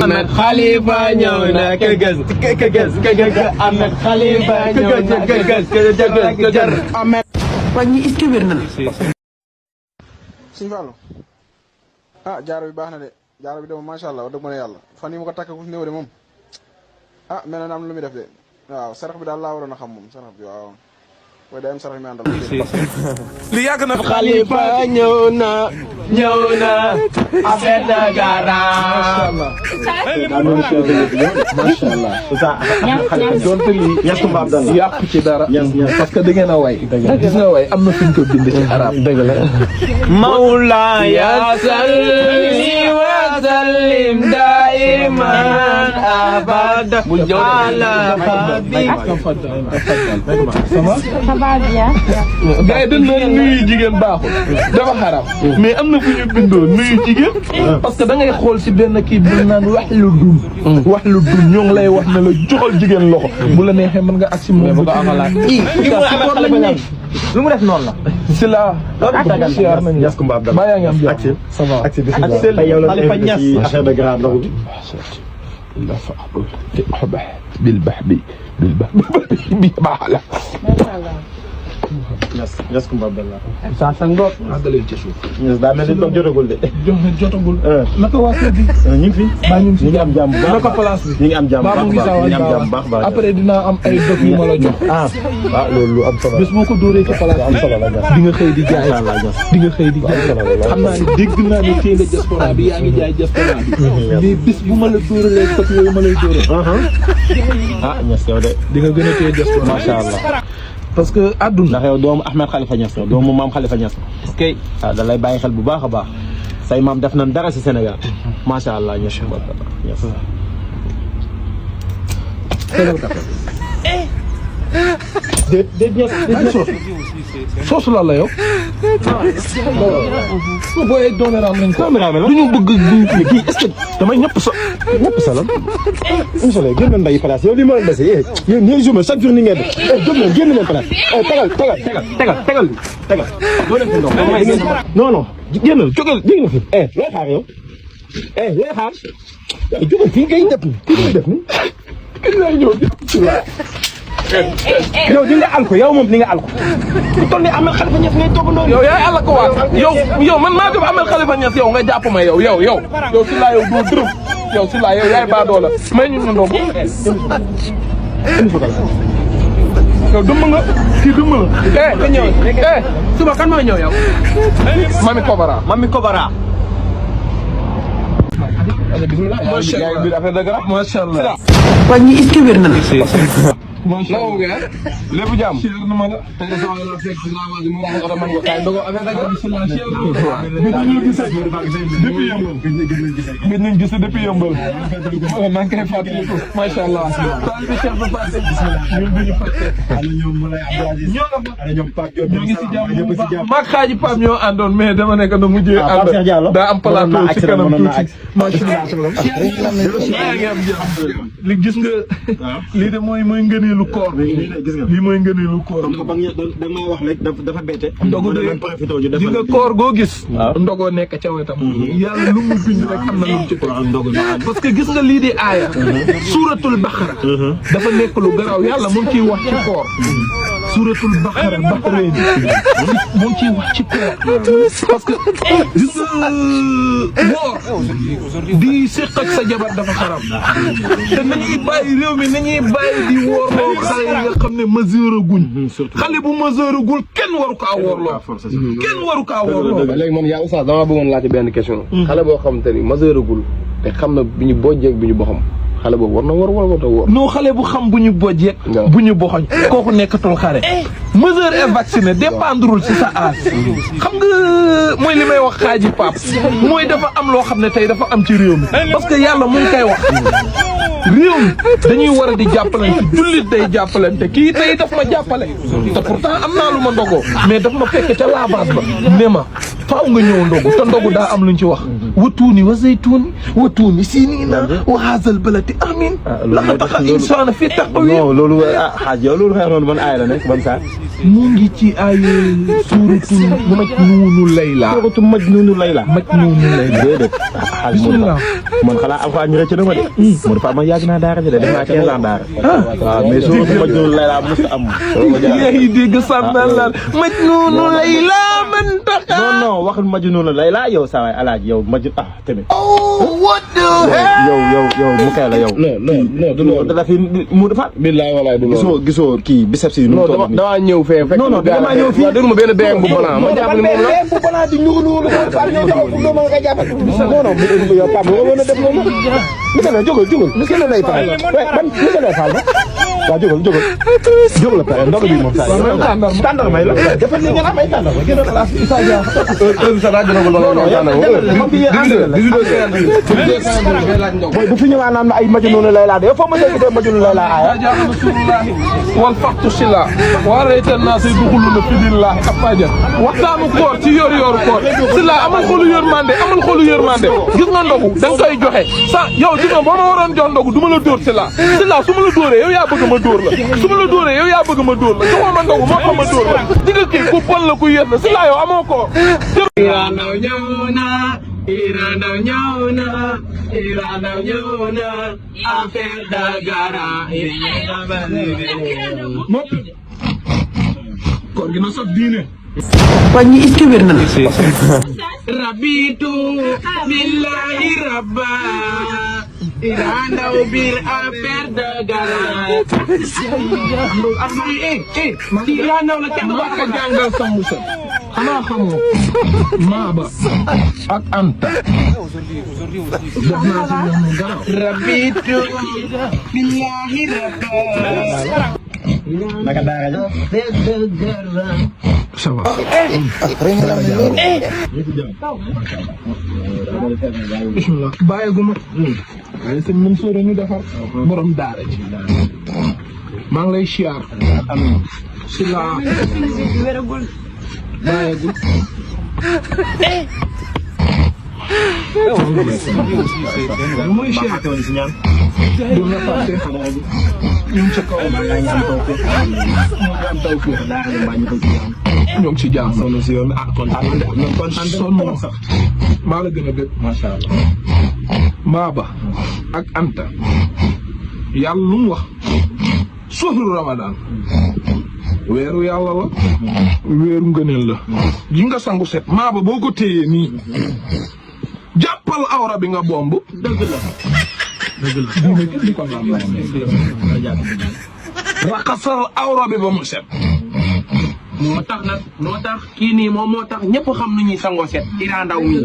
Ahmed Khalifa ñëw na këgës Ahmed Khalifa ñëw na këgës Ahmed waa ñi est-ce que wér na la. Sëñ Fallou jaaro bi baax na de jaaro bi de moom macha allah wax dëgg mën a yàlla fan yi ma ko takk ku néew de moom mel na am lu muy def de waaw sarax bi daal laa waroon a xam moom sarax bi waaw waaye day am sarax mi àndal li yàgg na Khalifa ñëw na affaire de garage macha allah donte lii ñax mbaam dal yàqu ci dara parce que da ngeen a way gis nga way am na fi ñu ko bind ci arab dëgg la Mawlaya salli wa sallim daiman abada ala habib gars yi dañ naan nuyu jigéen baaxul dafa xaram mais am na fu ñu bindoo nuyu jigéen parce que da ngay xool si benn kii bu naan wax lu dul ñoo ngi lay wax ne la joxal jigéen loxo bu la neexee mën nga agsi moom bu ko amalaat lu mu def noonu la. si la siyaar nañu Niass Koumba Abdallah baa yaa ngi am jàmm ça va ak yow la ci affaire de grand ndox bi لا فأحضر أحبه بالبحبي بحالة Niass Koumba Abdallah saa sa ngoog àggaleen ci suuf Niass daa mel ni toog jotagul de jotagul naka waa kër gi ñu ngi fi ñu ngi am jàmm bu baax naka place bi ñu ngi am jàmm bu baax après dinaa am ay dog yu ma la jox loolu lu am solo bés boo ko dóoree ci place am solo la di nga xëy di jaay di nga xëy di jaay xam naa ne dégg naa ne tey nga diaspora bi yaa ngi jaay diaspora bi mais bés bu ma la dóoralee fekk yooyu ma lay dóoree Niass yow de di nga gën a téye diaspora macha allah parce que àdduna ndax yow doomu Ahmed Khalifa Niass la doomu maam Khalifa Niass kay da lay bàyyi xel bu baax a baax say maam def nañ dara si Sénégal macha allah Niass déet soos la la yow. booy dooméram lañ ko. du ñu bëgg kii est-ce que damay ñëpp sa lan. incha allah génn nday place yow li ma leen dese yéen ñooy journée chaque jour ni ngeen def jóg leen génn leen place tegal. doo leen fi ndox non génnal jógal dégg nga fi looy xaar yow looy xaar jógal fii ngay def ni kañ laa ñëw yow di nga àll ko yow moom di nga àll ko. ku toll nii Ahmed Khalifa Niass ngay toogandoo. yow yaay àll ko waat yow man maa def Ahmed Khalifa Niass yow nga jàpp ma yow si laa yow doo dërëm yow si laa yow yaay baadoo la may ñu ñu ndoom. yow dëmm nga kii dëmm la. nga ñëw suba kan mooy ñëw yow. Mami Kobara. macha allah macha allah. waa ñi est-ce que wér na la. macha allah lépp jàmm. na ma la. tey de sama la fekk si laa ma wax man ko kaay ndogo affaire dëgg bi ñu gis depuis yëmbal. maa ngi koy fàttaliku macha allah. ñoo ngi si jàmm bu baax maag xaaji Pape ñoo àndoon mais dama nekk na mujjee ànd daa am plateau ci kanam tuuti macha allah. li gis nga lii de mooy ngëneelu koor lii mooy ngëneelu koor. da nga wax rek dafa bette. ndogu de di nga koor goo gis. ndogoo nekk ca wetam. yàlla lu mu bind rek xam na lu mu ci teg. parce que gis nga lii di aaya. suuratul Baqara. dafa nekk lu garaaw yàlla mu ngi ciy wax ci koor. suuratul Baqara Bahrain mu ngi ciy wax ci koor. parce que gis nga woor di séq ak sa jabar dafa xaram. te nañuy bàyyi réew mi nañuy bàyyi di woorloo xale yi nga xam ne mesure guñ. xale bu mesure gul kenn waru kaa woorloo. kenn waru kaa woorloo. léegi man yaa oustaz damaa bëggoon laajte benn question. xale boo xam te ni mesure gul te xam na bi ñu bojjeeg bi ñu boxam xale boobu war na war wala warut a war. non xale bu xam bu ñu bojjeeg. bu ñu boxoñ kooku nekkatul xale. mesure est vacciné dépendrul ci sa âge. xam nga mooy li may wax xaaji Pape mooy dafa am loo xam ne tey dafa am ci réew mi parce que yàlla mu ngi koy wax. réew mi dañuy war a di jàppalante jullit day jàppalante kii tey daf ma jàppale te pourtant am naa lu ma ndogoo mais daf ma fekk ca lavage ba ne ma faaw nga ñëw ndogu te ndogu daa am luñ ci wax watuuni wa zaytuuni watuuni sinina wa haazal baladi amin laqad xalaqnal insaana fi taqwiim non loolu xaaj yow loolu xeex noonu ban aaya la nekk ban saa mu ngi ci ay suuratul Majnuunu Layla suuratu Majnuunu Layla déedéet xaaj bismillah man xanaa alxuraan ñu rëcc na ma de moo dafa ma yàgg naa daara ji de def naa 15 ans daara waaw mais suuratu Majnuunu Layla mos am yaay dégg sànnal laal Majnuunu Layla man taxa non waxul Majnuunu Layla yow saa waay alaaji yow Majnuun tamit what the yow mu kay la yow non du loolu dafa fi mu dafa billaay walaay du loolu gisoo kii biceps yi nu mu toll nii damaa ñëw fee fekk non damaa ñëw fii déglu ma benn beeg bu banaa ma jàpp ne moom la bu banaa di nugu nugu ko fa ñëw taxaw fu do ma nga jàppal non yow Pape nga woon a def loolu mi ka la jógal mi la lay faal ban mi ka lay faal waaw jógal la pare ndox bi moom saa tàndar may la dafa li ngeen am ay tàndar ma gën a place Issa Dia sa rajo na ko mooy bu fi ñëwaa naan ay Majnuunu Layla de yow foo ma gisee Majnuunu Layla aaya jaa rasulullahi wal faqtu sila wa rayta naas yadxuluuna fi diinillahi afwaajan waxtaanu koor ci yor koor sila amal xolu yërmande gis nga ndogu da nga koy joxe sa yow gis nga boo ma waroon jox ndogu du ma la dóor sila su ma la dóoree yow yaa bëgg ma dóor la su ma la dóoree yow yaa bëgg ma dóor la joxoo ma ndogu moo xam ma dóor la di nga kii ku bon la ku yër la sila yow amoo koor Iranda ñëw na affaire Dagara koor gi na sax diine waa ñi est-ce que wér nañ rabitu billahi rabba Iranda bir affaire Dagara ak ci Iranda la kenn wax ka jàngal sa musa xanaa xamoo Maaba ak Anta def naa si ñoom garaaw rabitu billahi rabba naka daara ça va bismillah bàyyiguma waaye sëñ mën sóora ñu defar borom daara ji maa ngi lay siyaar si la bàyyigul mooy siyaar du na fàtte ñu ngi ci kaw ñoo ngi ci jàmm sonn si yoon sonn sax maa la gën a bëgg macha allah Maaba ak Anta yàlla lu mu wax soxlu Ramadan weeru yàlla la weeru ngëneel la gi nga sangu set Maaba boo ko téyee nii jàppal awra bi nga bomb dëgg la diine kenn di ko raxasal awra bi ba mu set moo tax kii nii moom moo tax ñëpp xam nu ñuy sangoo set Ira Ndaw mii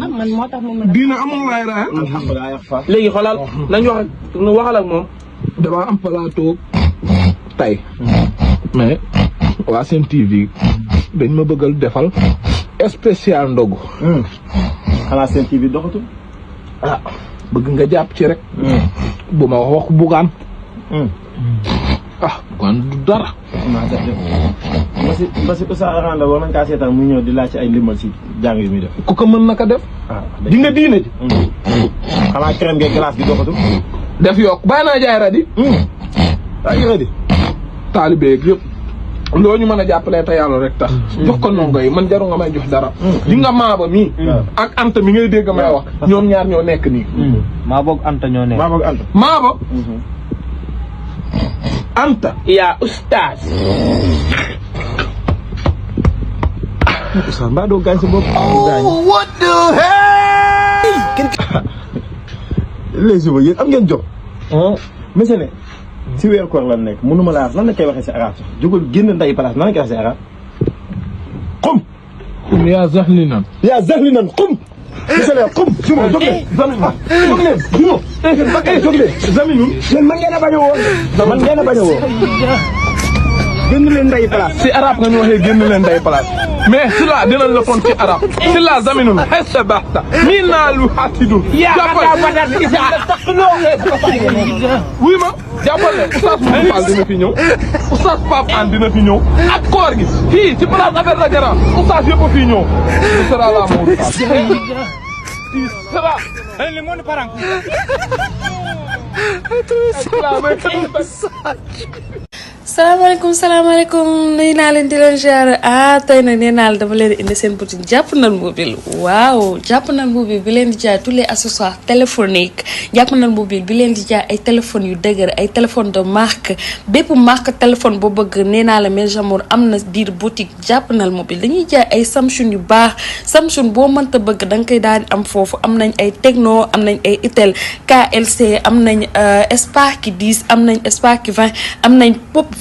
diina amul waay raaya léegi xoolal nañ waxal ak moom damaa am plateau tay mais waa Sen TV dañ ma bëggal defal spécial ndogu xanaa Sen TV doxatul bëgg nga jàpp ci rek bu ma wax bugaan bugaan du dara parce que Oustaz Aranda war nañ kaa seetaan mu ñëw di laaj ci ay limal si jàng yu muy def ku ko mën naka def di nga diine ji xanaa crème ge glace gi doxatul def yokk bàyyi naa jaay radi ay radi taalibe yëpp loo ñu mën a jàppalee te yàlla rek tax jox ko ndongo yi man jaru nga may jox dara di nga Maaba mii ak Anta mi ngay dégg may wax ñoom ñaar ñoo nekk nii Maaba ak Anta ñoo nekk Maaba Anta yaa ustaas Oustaz mbaa doo gaañ sa bopp what the hell les jours yéen am ngeen jox monsieur ne si weeru koor lan nekk mënuma laa lan la koy waxee si arab sax jógal génn nday place nan la koy waxee si arab xum yaa zahlinan xum monsieur le xum suma jóg leen suma jóg leen zaminun yéen man ngeen a bañ a woo génn leen nday place si arab nga ñu waxee génn leen nday place mais si la dinañ la kon ci arab si la zaminun xesa baxta mii naa lu xaatidun wuy ma jàppal ne oustaz Modou Fall dina fi ñëw oustaz Pape Hann dina fi ñëw ak koor gi fii ci place affaire la garant oustaz yëpp a fii ñëw ce sera la Modou Fall sera le monde parang salaamaaleykum nuyu naa leen di leen ziar tey nag nee naa la dama leen indi seen boutique Jàppandal mobile waaw Jàppandal mobile bi leen di jaay tous les accessoires téléphoniques Jàppandal mobile bi leen di jaay ay téléphones yu dëgër ay téléphones de marque bépp marque téléphone boo bëgg nee naa la mes amours am na biir boutique Jàppandal mobile dañuy jaay ay Samsung yu baax Samsung boo mënta bëgg da nga koy daal di am foofu am nañ ay Tecno am nañ ay Itel KLC am nañ Spark 10 am nañ Spark 20 am nañ Pop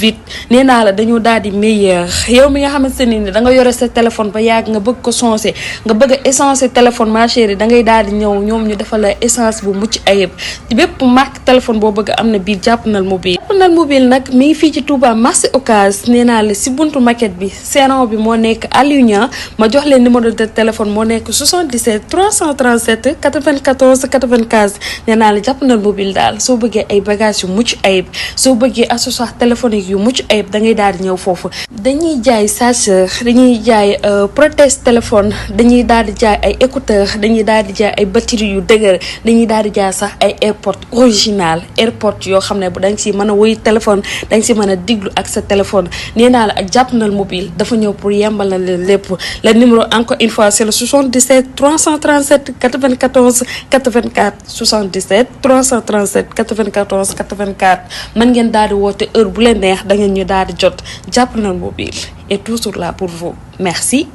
nee naa la dañoo daal di meilleur yow mi nga xamante ne ni da nga yore sa téléphone ba yàgg nga bëgg ko changer nga bëgg a essencer téléphone ma chérie da ngay daal di ñëw ñoom ñu defal la essence bu mucc ayib ci bépp marque téléphone boo bëgg am na biir Jàppandal mobile. Jàppandal mobile nag mi ngi fii ci Touba marché Ocass nee naa la si buntu maquette bi seeron bi moo nekk Aliou Niang ma jox leen numéro de téléphone moo nekk 77 337 94 95 nee naa la Jàppandal mobile daal soo bëggee ay bagages yu mucc ayib soo bëggee accessoire téléphonique yu mucc ayib da ngay daal di ñëw foofu dañuy jaay chargeur dañuy jaay protège téléphone dañuy daal di jaay ay écouteur dañuy daal di jaay ay batterie yu dëgër dañuy daal di jaay sax ay airpod original airpod yoo xam ne bu da nga si mën a wuy téléphone da nga si mën a diglu ak sa téléphone nee naa la ak Jàppandal mobile dafa ñëw pour yembal na leen lépp le numéro encore une fois c'est le 77 337 94 84 77 337 94 84 mën ngeen daal di woote heure bu leen neex da ngeen ñu daal di jot Jàppandal mobile est toujours là pour vous merci.